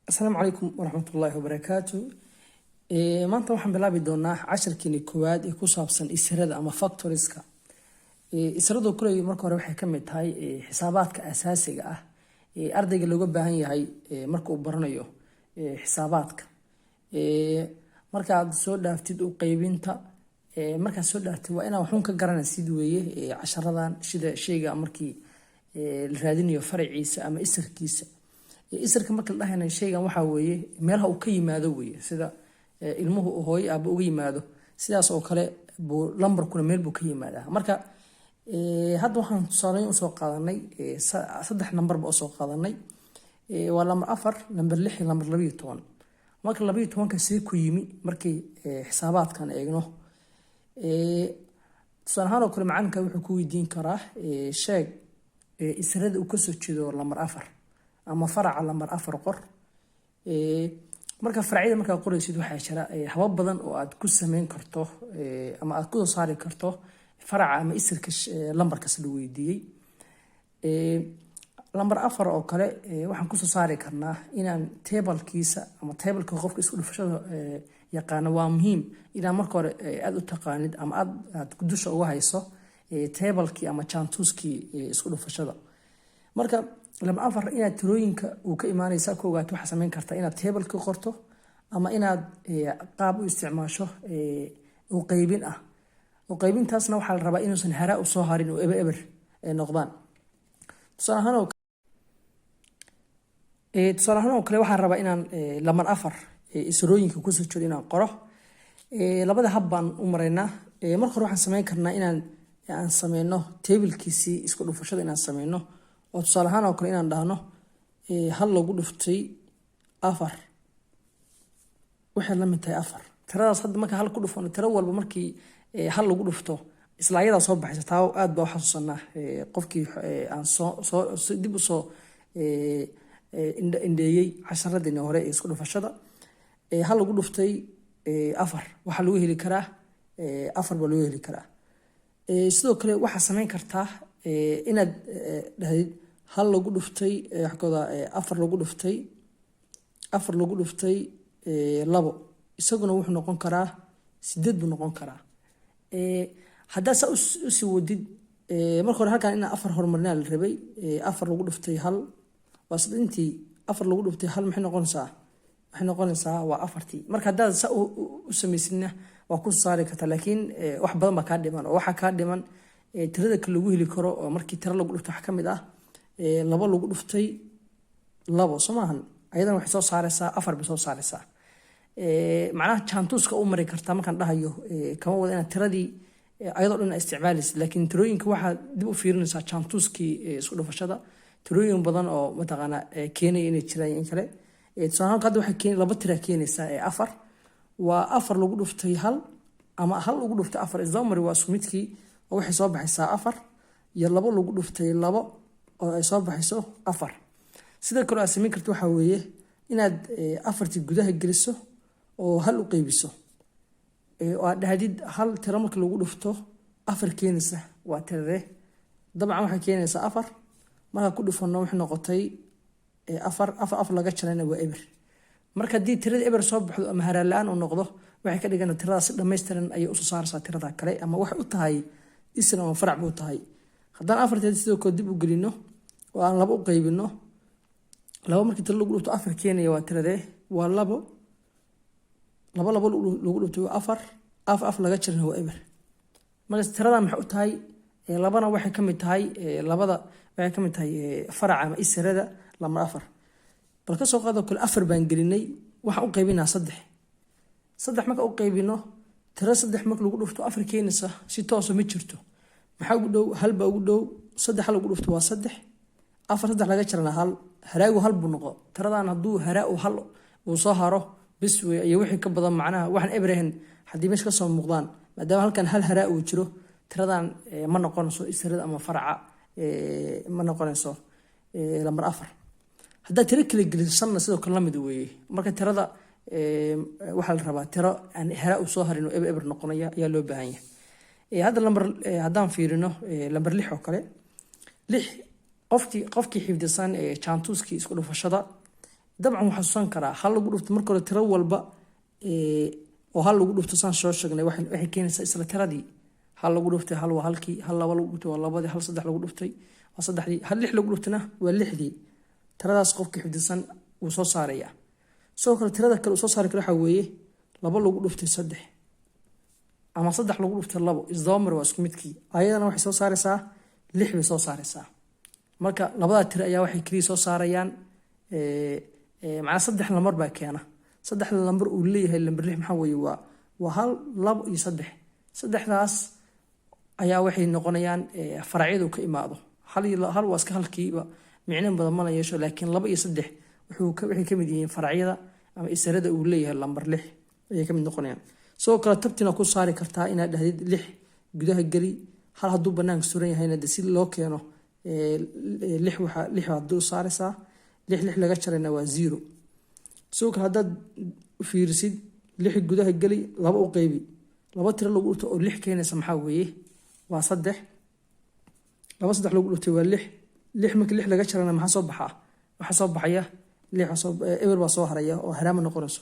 Asalaamu calaykum waraxmatullaahi wabarakaatu. Maanta waxaan bilaabi doonaa casharkeeni koowaad ee ku saabsan isirada ama factoriska. Isiradu kuley marka hore waxay kamid tahay xisaabaadka asaasiga ah ee ardayga looga baahan yahay marka uu baranayo xisaabaadka. Markaad soo dhaaftid u qeybinta, markaad soo dhaaftid, waa inaa waxuun ka garanaysid weeye casharadan, sida sheyga markii la raadinayo faraciisa ama isirkiisa. Isirka marka la dhahayna, sheygan waxaa weeye meelaha uu ka yimaado weeye, sida ilmuhu hooyo aaba uga yimaado, sidaas oo kale buu lambarkuna meel buu ka yimaadaa. Marka hadda waxaan tusaaleyn usoo qaadanay saddex nambarba usoo qaadanay: waa lambar 4, lambar 6 iyo lambar 12. Marka 12-ka see ku yimi? Markii xisaabaadkan eegno, tusaale ahaan oo kale, macalinka wuxuu ku weydiin karaa: sheeg isirada uu kasoo jeedo lambar 4 ama faraca lambar 4 qor. Marka faracyada markaa qoraysid, waxaa jira habab badan oo aad ku sameyn karto ama aad kusoo saari karto faraca ama isirka lambarkaas la weydiiyey. Lambar 4 oo kale waxaan kusoo saari karnaa inaan tablekiisa ama tableka. Qofka isku dhufashada yaqaano, waa muhiim inaad marka hore aada u taqaanid ama aad dusha uga hayso tablekii ama jaantuuskii isku dhufashada. Marka lambar 4 inaad tirooyinka uu ka imaanaysa ku ogaato, waxaa sameyn kartaa inaad tableki qorto ama inaad qaab u isticmaasho u qeybin ah. U qeybintaasna waxaa la rabaa inuusan haraa u soo harin oo eber eber noqdaan. Tusaale ahaan oo kale, waxaan rabaa inaan lambar 4 isirooyinka kusoo jeedo inaan qoro. Labada hab baan u maraynaa. Marka hore waxaan sameyn karnaa inaan aan sameyno tablekiisii isku dhufashada, inaan sameyno oo tusaale ahaan oo kale inaan dhahno 1 lagu dhuftay 4 waxay la mid tahay 4. Tiradaas hadda marka 1 ku dhufano, tiro walba markii 1 lagu dhufto isla ayadaa soo baxaysa. Taa aad baa u xasuusanaa qofkii aan soo dib usoo indheeyey casharadii hore ee isku dhufashada. 1 lagu dhuftay 4 waxaa lagu heli karaa 4 baa lagu heli karaa. Sidoo kale waxaa sameyn kartaa inaad dhahdid 1 lagu dhuftay, waxaa 4 lagu dhuftay, 4 lagu dhuftay 2, isaguna wuxuu noqon karaa 8 buu noqon karaa. Haddaa saa usii wadid, marka hore halkan inaa 4 horumarinaa la rabay. 4 lagu dhuftay 1 waa intii. 4 lagu dhuftay 1 maxay noqonaysaa? Waxay noqonaysaa waa afartii. Marka haddaad saa u samaysidna waa ku saari kartaa, laakiin wax badan baa kaa dhiman, oo waxaa kaa dhiman tirada kale lagu heli karo oo markii tiro lagu dhufto wax ka mid ah 2 lagu dhuftay 2, soo maahan? Ayadana waxay soo saaraysaa 4 bay soo saaraysaa. Macnaha jaantuuska u mari kartaa markaan dhahayo, kama wada inaad tiradii ayadoo dhan isticmaalaysid, laakiin tirooyinka waxaad dib u fiirinaysaa jaantuuskii isku dhufashada, tirooyin badan oo mataqaanaa keenaya inay jiraan in kale. Tusaale ahaan, hadda waxay keen laba tira keenaysaa ee 4 waa 4 lagu dhuftay 1 ama 1 lagu dhuftay 4, isdabamari, waa isku midkii, oo waxay soo baxaysaa 4, iyo 2 lagu dhuftay 2 oo ay soo baxayso 4. Sidoo kale aad samayn karta waxaa weeye inaad afartii gudaha geliso oo 1 u qeybiso oo aad dhahdid 1 tiro marka lagu dhufto 4 keenaysa waa tiradee? Dabcan waxay keenaysaa 4. Markaa ku dhufano waxay noqotay 4. 4 4 laga jarayna waa eber. Marka haddii tirada eber soo baxdo ama haraa la-aan uu noqdo, waxay ka dhigan tiradaas si dhammaystiran ayay usoo saaraysaa tirada kale, ama waxay u tahay isir ama farac buu tahay. Haddaan afarteed sidoo kale dib u gelino oo aan 2 u qeybino, 2 markii tiro lagu dhufto 4 keenaya waa tiradee? Waa 2. 2 2 lagu dhuftay waa 4, 4 4 laga jarina waa eber. Marka tiradan maxay u tahay? Labana waxay kamid tahay, labada waxay kamid tahay faraca ama isirada lambar 4. Bal ka soo qaadoo kale 4 baan gelinay, waxaan u qaybinaa 3. 3 marka u qaybino, tiro 3 marka lagu dhufto 4 keenaysa si toosa ma jirto. Maxaa ugu dhow? 1 baa ugu dhow. 3 1 lagu dhufto waa 3, 4 3 laga jarana 1, haraagu 1 buu noqo. Tiradan hadduu haraa 1 uu soo haro bis wey, iyo wixii ka badan, macnaha waxaan ebrahin haddii meesha kasoo muuqdaan, maadaama halkan hal haraa uu jiro, tiradan ma noqonayso isirada ama faraca, ma noqonayso lambar 4. Haddaad tiro kala geliso, shanna sidoo kale lamid weeye. Marka tirada waxaa la rabaa tiro aan haraa uu soo harin oo eber eber noqonaya ayaa loo baahan yahay. Hadda lambar haddaan fiirino lambar 6 oo kale, 6 qofkii xifdisan jaantuuskii isku dhufashada. Dabcan waxaa xusuusan karaa hal lagu dhufto marka hore tiro walba oo hal lagu dhufto, saan soo sheegnay, waxay keenaysaa isla tiradii. Hal lagu dhuftay hal waa halkii, hal laba lagu dhuftay waa labadii, hal saddex lagu dhuftay waa saddexdii, hal lix lagu dhuftayna waa lixdii. Tiradaas qofka xifdisan wuu soo saarayaa. Sidoo kale tirada kale uu soo saari karo waxaa weeye laba lagu dhuftay saddex ama saddex lagu dhuftay labo, isdabamar, waa isku midkii. Ayadana waxay soo saaraysaa lix bay soo saaraysaa. Marka labadaa tiro ayaa waxay keliya soo saarayaan, macnaa saddex lambar baa keena. Saddexda lambar uu leeyahay lambar lix maxaa weeye? Waa hal, labo iyo saddex. Saddexdaas ayaa waxay noqonayaan faracyadu ka imaado. Hal iyo hal waa iska halkiiba, micno badan mana yeesho, laakiin laba iyo saddex waxay ka mid yihiin faracyada ama isarada uu leeyahay lambar lix ayay ka mid noqonayaan. Sidoo kale tabtina ku saari kartaa inaad dhahdid lix gudaha geli, hal hadduu banaanka suran yahayna de si loo keeno lix, waxa lix baad dul saaraysaa. Lix lix laga jarayna waa zero. Sidoo kale haddaad fiirisid, lix gudaha geli, laba u qeybi. Laba tiro lagu dhufto oo lix keenaysa maxaa weeye? Waa saddex. Laba saddex lagu dhuftay waa lix. Lix marka lix laga jarana maxaa soo baxaa? Waxaa soo baxaya lix, eber baa soo haraya oo haraama noqonayso.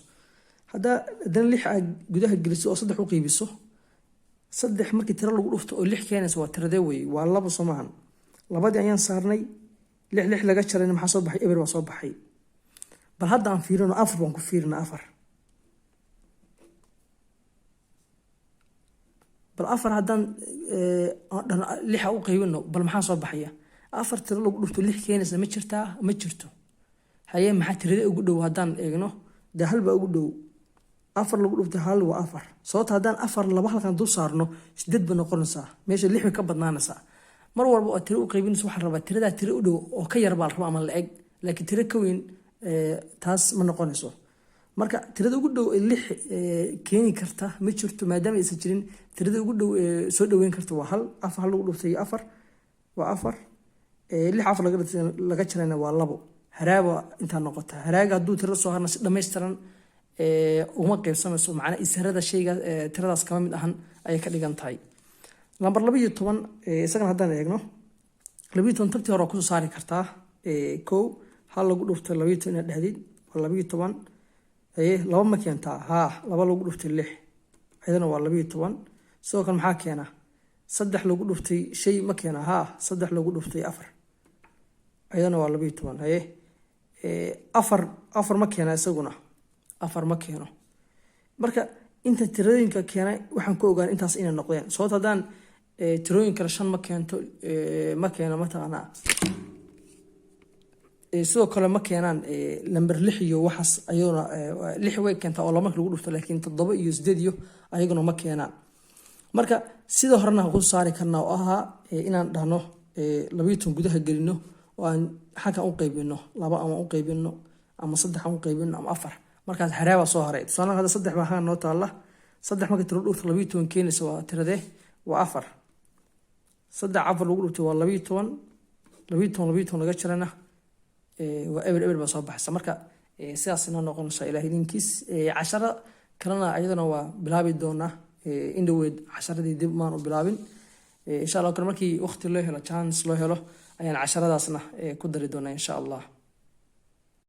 Haddaa haddana lix aad gudaha geliso oo saddex u qeybiso, saddex markii tiro lagu dhufto oo lix keenaysa waa tiradee weye? Waa laba, soo maahan? Labadii ayaan saarnay. Lix lix laga jarayna maxaa soo baxay? Eber baa soo baxay. Bal hadda aan fiirino, afar baan ku fiirina. Afar, bal afar haddaan lixa u qaybino, bal maxaa soo baxaya? Afar tiro lagu dhufto lix keenaysa ma jirtaa? Ma jirto. Haye, maxaa tirada ugu dhow haddaan eegno? Dee hal baa ugu dhow. Afar lagu dhufto hal waa afar. Sababta haddaan afar laba halkan dul saarno, sideed ba noqonaysaa, meesha lix bay ka badnaanaysaa. Mar walba oo tiro u qaybinayso, waxaa rabaa tiradaa tiro u dhow oo ka yar baa la rabaa ama la eg, laakiin tiro ka weyn taas ma noqonayso. Marka tirada ugu dhow ee lix keeni karta ma jirto. Maadaama aysan jirin, tirada ugu dhow ee soo dhaweyn karta waa hal. Afar hal lagu dhuftay afar waa afar, lix afar laga jarayna waa labo. Haraaba intaa noqota. Haraaga hadduu tirada soo harna, si dhammaystiran uma qaybsamayso, macnaa isarada shayga tiradaas kama mid ahan ayay ka dhigan tahay. Lambar 12 isagana haddaan eegno, 12 tabtii hore waa kusoo saari kartaa. Kow, hal lagu dhufto 12 inaad dhexdid waa 12. Haye, laba ma keentaa? Haa, laba lagu dhuftay lix ayadana waa 12. Sidoo kale maxaa keena? Saddex lagu dhuftay shay ma keena? Haa, saddex lagu dhuftay afar ayadana waa 12. Haye, afar afar ma keena isaguna? Afar ma keeno. Marka inta tirooyinka keenay waxaan ku ogaan intaas inay noqdeen. Sababto haddaan tirooyin kale, shan ma keento, ma keeno mataqaanaa. Sidoo kale ma keenaan lamber lix iyo waxaas. Ayaduna lix way keentaa oo laba marka lagu dhufto, laakiin toddoba iyo sideed iyo ayaguna ma keenaan. Marka sida horena ku saari karnaa oo ahaa inaan dhahno 12 gudaha gelino oo aan xaggan u qaybino, laba ama u qaybino ama saddex aan u qaybino ama afar, markaas haraabaa soo haray. Tusaale hadda saddex baa xaggan noo taalla. Saddex marka tiro dhufto 12 keenaysa waa tiradee? Waa afar. Saddex afar lagu dhuftay waa 12. 12 12 laga jarana waa eber, eber baa soo baxaysa. Marka sidaas inoo noqonaysa. Ilaah idinkiis, casharo kalena ayadana waa bilaabi doonaa. Indhoweed casharadii dib maanu bilaabin. Insha Allah kale markii waqti loo helo, chance loo helo, ayaan casharadaasna ku dari doonaa, insha Allah.